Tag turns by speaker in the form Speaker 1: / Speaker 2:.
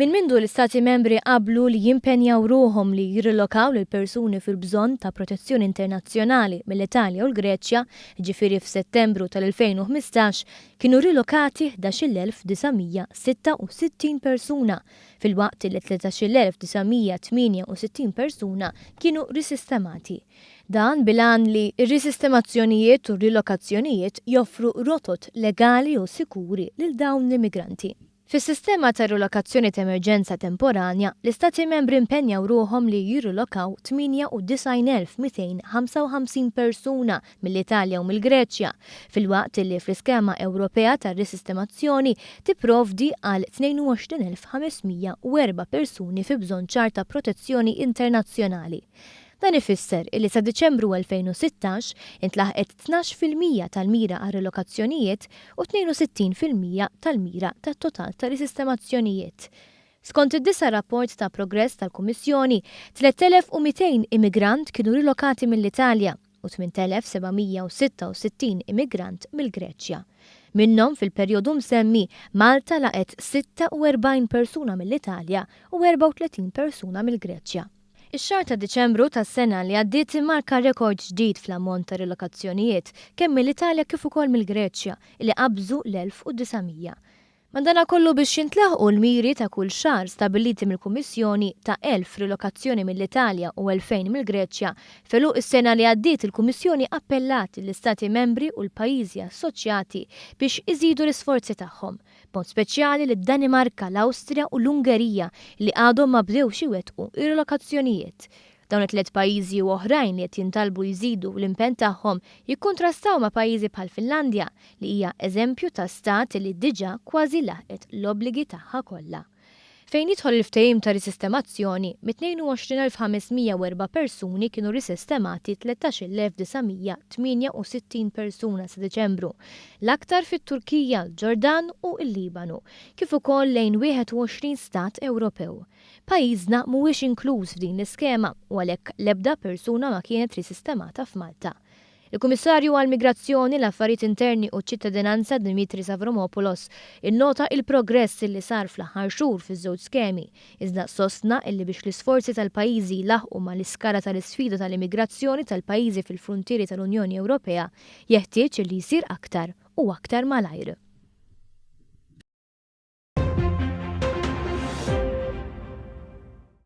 Speaker 1: Minn mindu l-Istati Membri qablu li jimpenjaw ruħhom li jirrilokaw lil persuni fil-bżonn ta' protezzjoni internazzjonali mill-Italja u l-Greċja, jiġifieri f'Settembru tal-2015, kienu rilokati 11,966 persuna, filwaqt li 13,968 persuna kienu risistemati. Dan bil-għan li r-risistemazzjonijiet u r-rilokazzjonijiet joffru rotot legali u sikuri lil dawn l-immigranti. Fis-sistema ta' rilokazzjoni ta' emerġenza temporanja, l-Istati Membri impenjaw ruħhom li jirrilokaw 98,255 persuna mill-Italja u mill-Greċja, filwaqt li fl-iskema Ewropea ta' risistemazzjoni tipprovdi għal 22,504 persuni fi bżonn ċar ta' protezzjoni internazzjonali. Dan ifisser illi sa Diċembru 2016 intlaħqet 12% tal-mira għar-rilokazzjonijiet u 62% tal-mira tat-total ta' risistemazzjonijiet. Skont id-disa' rapport ta' progress tal-Kummissjoni, 3,200 immigrant kienu rilokati mill-Italja u 8,766 immigrant mill-Greċja. Minnhom fil-perjodu msemmi, Malta laqgħet 46 persuna mill-Italja u 34 persuna mill-Greċja. Ix-xahar ta' Diċembru tas-sena li għaddiet immarka rekord ġdid fl-ammont ta' rilokazzjonijiet, kemm mill-Italja kif ukoll mill-Greċja, li qabżu l-1,900. Madanakollu biex jintlaħqu l-miri ta' kull xahar stabbiliti mill-Kummissjoni ta' 1,000 rilokazzjoni mill-Italja u 2,000 mill-Greċja, f'għeluq is-sena li għaddiet il-Kummissjoni appellat lill-Istati Membri u l-pajjiżi assoċjati biex iżidu l-isforzi tagħhom. b'mod speċjali lid-Danimarka, l-Awstrija u l-Ungerija li għadhom ma bdewx iwettqu r-rilokazzjonijiet. Dawn it-tliet pajjiżi u oħrajn li qed jintalbu jżidu l-impenn tagħhom jikkuntrastaw ma' pajjiżi bħall-Finlandja li hija eżempju ta' stat li diġà kważi laħqet l-obbligi tagħha kollha. Fejn jidħol il-ftehim ta' risistemazzjoni, mit-22,504 persuni kienu risistemati 13,968 persuna sa Diċembru, l-aktar fit-Turkija, l-Ġordan u l-Libanu, kif ukoll lejn 21 stat Ewropew. Pajjiżna mhuwiex inkluż f'din l-iskema u għalhekk l-ebda persuna ma kienet risistemata f'Malta. Il-Kummissarju għall-Migrazzjoni, l-Affarijiet Interni u ċ-Ċittadinanza Dimitris Avramopoulos innota il-progress illi sar fl-aħħar xhur fiż-żewġ skemi, iżda sostna illi biex l-isforzi tal-pajjiżi jlaħħqu mal-iskala tal-isfida tal-immigrazzjoni tal-pajjiżi fil-fruntieri tal-Unjoni Ewropea jeħtieġ illi jsir aktar u aktar malajr.